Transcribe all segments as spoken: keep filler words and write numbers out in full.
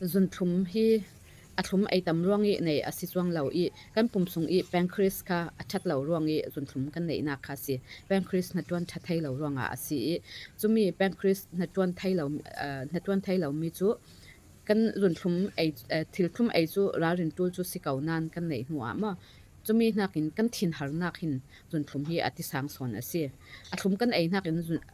Zunthlum hi a thlum ei tam ruang i nei a si cuang lo i, kan pum sung i pancreas kha a ṭhat lo ruang i zunthlum kan neihnak kha a si. Pancreas hnaṭuan ṭha thei lo ruangah a si i, cumi pancreas hnaṭuan thei lo, aa, hnaṭuan thei lomi cu kan zunthlum ei, aa, thilthlum ei cu ralrin ṭul cu si ko nain kan neih hnu ah maw, cumi hnakin kan thinharnak hin zunthlum hi a tisang sawn a si. A thlum kan ei hnakin zun-,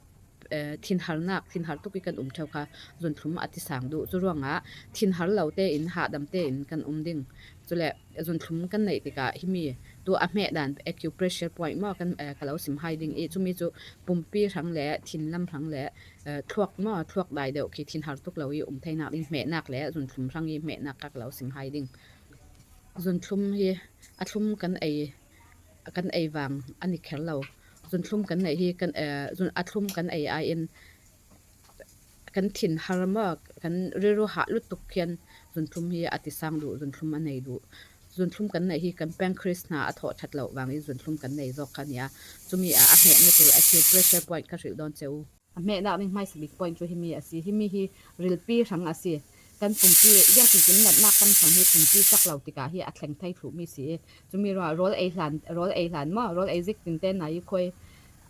aa, thinharnak, thinhar tuk i kan um ṭheu kha zunthlum a tisang duh. Cu ruangah thinhar lo tein, hahdam tein kan um ding. Cule zunthlum kan neih tikah himi tu a hmeh dan acupressure point maw kan, aa, ka lo sim hai ding i, cumi cu pumpi hrang le thinlam hrang le, aa, thluak maw, thluak dai deuh khi thinhar tuk lo i um theinak ding hmehnak le zunthlum hrang i hmehnak kha ka lo sim hai ding. Zunthlum hi a thlum kan ei, kan ei vang a ni kher lo. Zunthlum kan neih hi kan, aa, zun-, a thlum kan ei ai in kan thinhar maw, kan rilru hah lutuk khian zunthlum hi a tisang duh, zunthlum a nei duh. Zunthlum kan neih hi kan pancreas hna a thawh ṭhat lo vang i zunthlum kan nei zawk kha a ni a. Cumi ah a hmehna tur acupressure point ka hrilh dawn che u. A hmehnak ding hmaisa bik point cu himi a si. Himi hi rilpi hrang a si. Kan pumpi, ziangtik in natnak kan hrang hi pumpi cak lo tikah hi a thleng thei thluhmi si i, cumi ruangah rawl ei hlan, rawl ei hlan maw, rawl ei zik tinte nai khuai,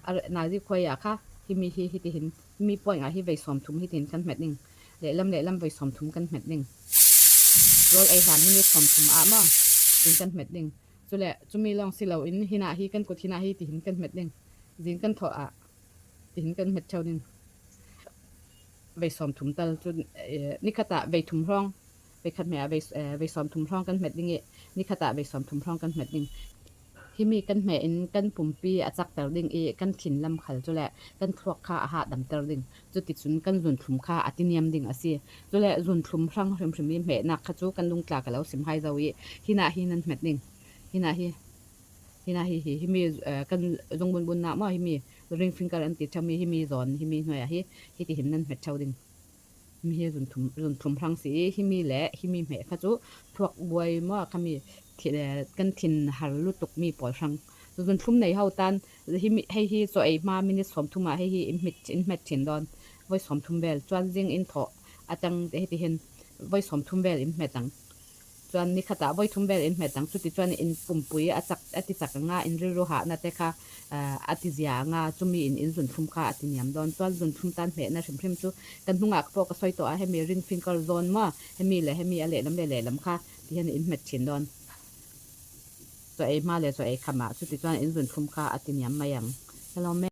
a, nai zik khuai ah kha himi hi hitihin, himi point ah hi vei sawmthum hitihin kan hmet ding. Lehlam, lehlam vei sawmthum kan hmet ding. Rawl ei hlan minute sawmthum ah maw, tin kan hmet ding. Cule cumi lawng si loin hinah hi kan kut hinah hi tihin kan hmet ding. Zing kan thawh ah tihin kan hmet ṭheu ding. Vei sawmthum tal cu, eh, nikhat ah vei thum hrawng, vei khat hmeh ah vei, eh, vei sawmthum hrawng kan hmet ding i, nikhat ah vei sawmthum hrawng kan hmet ding. Himi kan hmeh in kan pumpi a cakter ding i, kan thinlam khal cule kan thluak kha a hahdamter ding. Cuticun kan zunthlum kha a tiniam ding a si. Cule zunthlum hrang hrimhrim i hmehnak kha cu kan dungtla ka lo sim hai zo i, hinah hi nan hmet ding. Hinah hi, hinah hi, hi, himi, eh, kan zung bunbunnak maw, himi ring finger an ti ṭheumi, himi zawn, himi hnuai ah hi, hitihin nan hmet ṭheu ding. Himi hi zunthlum, zunthlum hrang si i, himi le himi hmeh kha cu thluak buai maw, khami thi-, eh, kan thinhar lutukmi pawl hrang. Zunthlum nei ho tan, himi, hei hi caw ei hma minute sawmthum ah hei hi in hmet, in hmet ṭhin dawn. Voi sawmthum vel, cuan zing in thawh a tang te hitihin voi sawmthum vel in hmet ang. Cuan nikhat ah voi thum vel in hmet ang, cuticun in pumpui a cak, a ti cak a nga, in rilru hahna te kha, aa, a ti zia a nga, cumi in in zunthlum kha a ti niam dawn. Cuan zunthlum tan hmehna hrimhrim cu kan hnungah ka pawh ka soi tawh a, hemi ring finger zawn maw, hemi le hemi a lehlam le lehlam kha tihin in hmet ṭhin dawn. Caw ei hma le caw ei kham ah, cuticun in zunthlum kha a ti niam mai ang. Ka lawm e.